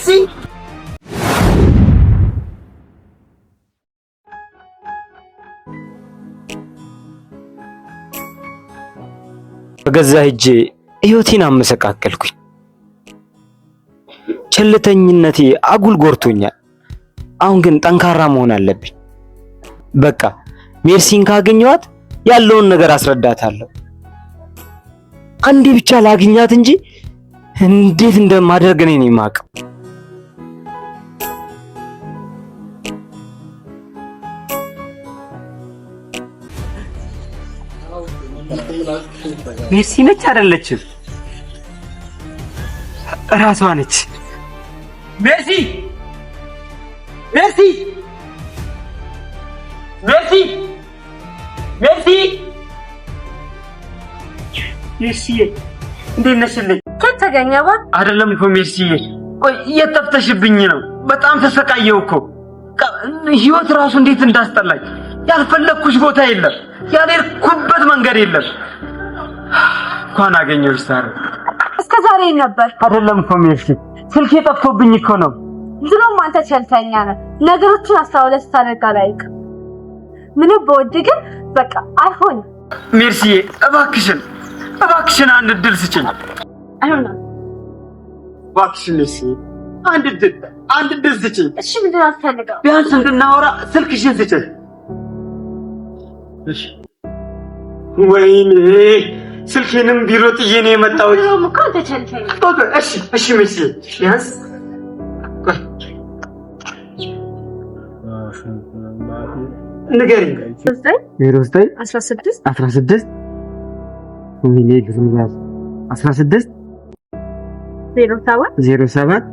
ሜርሲ። በገዛ እጄ ሕይወቴን አመሰቃቀልኩኝ። ቸልተኝነቴ አጉል ጎርቶኛል። አሁን ግን ጠንካራ መሆን አለብኝ። በቃ ሜርሲን ካገኘኋት ያለውን ነገር አስረዳታለሁ። አንዴ ብቻ ላግኛት እንጂ እንዴት እንደማደርግ እኔ ነኝ የማውቀው። ሜርሲ ነች አይደለችም? እራሷ ነች። ሜርሲ፣ ሜርሲ፣ ሜርሲ፣ ሜርሲ፣ ሜርሲዬ እንዴት ነሽልኝ? ከየት ተገኘ? አይደለም እኮ ሜርሲዬ፣ ቆይ የት ጠፍተሽብኝ ነው? በጣም ተሰቃየሁ እኮ። ህይወት ራሱ እንዴት እንዳስጠላኝ። ያልፈለግኩሽ ቦታ የለም፣ ያልሄድኩበት መንገድ የለም። እንኳን አገኘሁሽ ሳራ። እስከ ዛሬ ነበር። አይደለም እኮ ሜርሲ፣ ስልኬ ጠፍቶብኝ እኮ ነው። ድሮም አንተ ቸልተኛ ነህ። ነገሮችን አስተውለህ ስታደርግ አላይቅም። ምንም በወድ ግን በቃ አይሆንም። ሜርሲዬ፣ እባክሽን እባክሽን አንድ እድል ስጭኝ። አይሆንም። እባክሽን ሜርሲዬ፣ አንድ እድል፣ አንድ እድል ስጭኝ። እሺ፣ ምንድን ነው የምትፈልገው? ቢያንስ እንድናወራ ስልክሽን ስጭኝ። እሺ። ወይኔ ስልኬንም ቢሮ ጥዬ ነው የመጣሁት። ድሮም እኮ አንተ ቸልተኛ። እሺ እሺ ሜርሲዬ፣ ቢያንስ ቆይ ንገሪኝ። 9 09 16 16፣ ወይኔ ግዝምዛዝ፣ 16 07 07።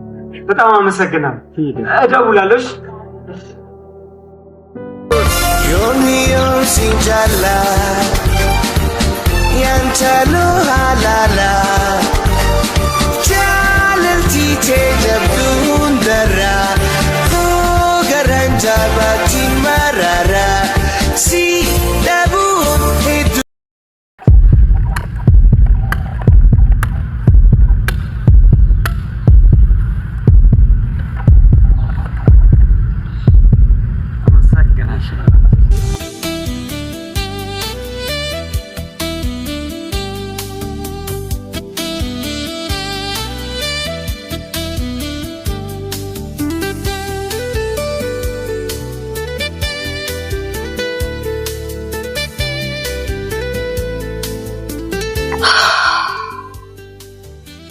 በጣም አመሰግናለሁ። እደውላለሁ። እሺ። Yoon sinjala Yantalu halala Jaalalti tee jabduun darra Garan jabaati marara Si dhabuun hedduu. አመሰግናለሁ።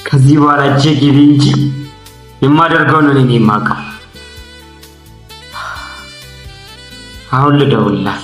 ከዚህ በኋላ እጄ ግቢ እንጂ የማደርገውን እኔ ነኝ የማውቀው። አሁን ልደውልላት።